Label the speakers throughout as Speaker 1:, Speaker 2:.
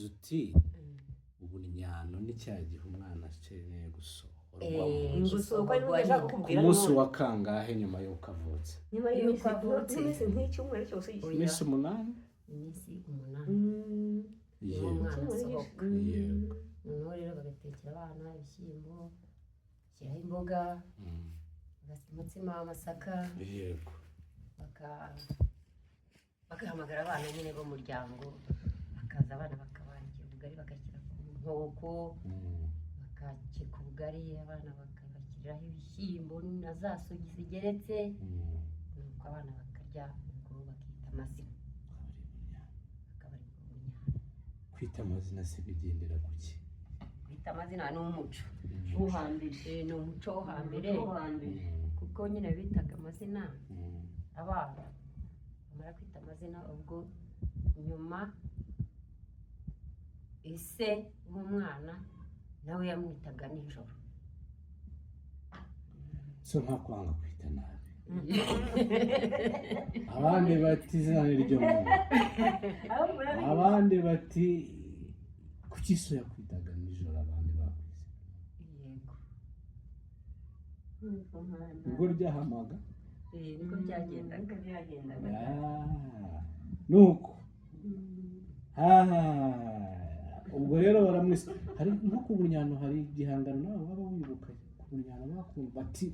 Speaker 1: Wagize uti ubunyano ni cya gihe umwana akeneye gusohorwa mu nzu.
Speaker 2: Gusohoka ni ndashaka
Speaker 1: Ku
Speaker 2: kukubwira
Speaker 1: munsi
Speaker 2: none.
Speaker 1: wa kangahe nyuma y'uko avutse?
Speaker 2: Nyuma y'iminsi,
Speaker 3: Yuko avutse.
Speaker 2: y'iminsi nk'icyumweru cyose.
Speaker 3: Oya.
Speaker 1: Iminsi 8.
Speaker 3: Iminsi 8. Niwo umwana asohoka. Noneho rero bagatekera abana ibishyimbo, bashyiraho imboga, umutsima w'amasaka, bagahamagara abana nyine b'umuryango, bakaza abana bakabanikira ubugari, bagashyira ku nkoko, bakakeka ubugari, abana bakabashyiriraho ibishyimbo na za sogi zigeretse. Nuko abana bakarya, ubwo bakita amazina, akaba ari bwo bunyano.
Speaker 1: Kwita amazina se bigendera ku ki?
Speaker 3: Kwita amazina ni umuco.
Speaker 2: Wo hambere.
Speaker 3: Ni umuco wo hambere.
Speaker 2: Wo hambere.
Speaker 3: Kuko nyine bitaga amazina abana, bamara kwita amazina, ubwo nyuma ise w'umwana nawe yamwitaga nijoro.
Speaker 1: So nta kwanga kwita nabi, abandi bati izina ni ryo muntu, abandi bati kuki so yakwitaga nijoro abandi bakwise?
Speaker 3: Yego.
Speaker 1: Ubwo ryahamaga.
Speaker 3: Niko byagendaga.
Speaker 2: Niko byagendaga.
Speaker 1: Ah, nuko ubwo rero baramwise. Hari nko ku bunyano, hari igihangano nawe waba wibuka ku bunyano bakumva bati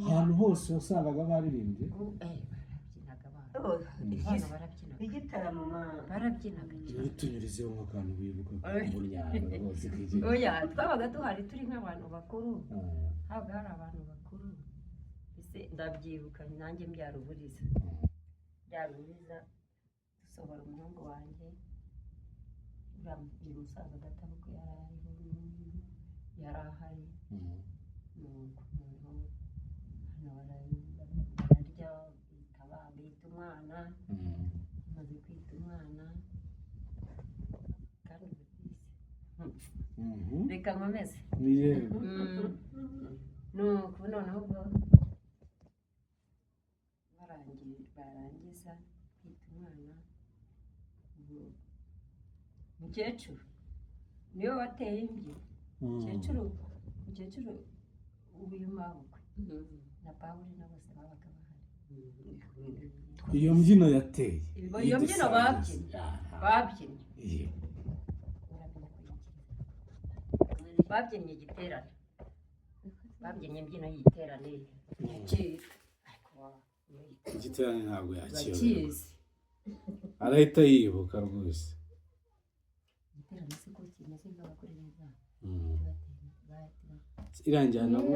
Speaker 1: ahantu hose wasangaga baririmbye?
Speaker 3: Barabyinaga abana.
Speaker 2: Oh,
Speaker 3: Abana barabyinaga.
Speaker 2: Igitaramo ma.
Speaker 3: Barabyinaga cyane.
Speaker 1: Tunyurizeho nk'akantu wibuka ku bunyano rwose k'igihe.
Speaker 3: Oya, twabaga duhari turi nk'abantu bakuru, habaga hari abantu bakuru. Ese ndabyibuka nanjye mbyara uburiza, mbyara uburiza, dusohora umuhungu wanjye, uriya uyu musaza databukwe yari ariho n'uyu yari ahari. Nuko noneho hano bararya, bita umwana. Bamaze kwita umwana kandi ubutise, reka nkomeze.
Speaker 1: Yego.
Speaker 3: Nuko noneho ubwo barangiza kwita umwana, ubwo mukecuru niwe wateye imbyino. Mukecuru w'uyu mabukwe na Pawuli na bose babaga bahari.
Speaker 1: Iyo mbyino yateye.
Speaker 3: Iyo mbyino babyinnye, babyinnye, uramenya ko yikiriza, babyinnye igiterane, babyinnye imbyino y'igiterane ya kera, ariko
Speaker 1: Igiterane ntabwo yakiyoberwa.
Speaker 3: Urakizi.
Speaker 1: Arahita yibuka rwose.
Speaker 3: Igiterane se ko kimeze nk'abagore neza?
Speaker 1: Iriya njyana bo.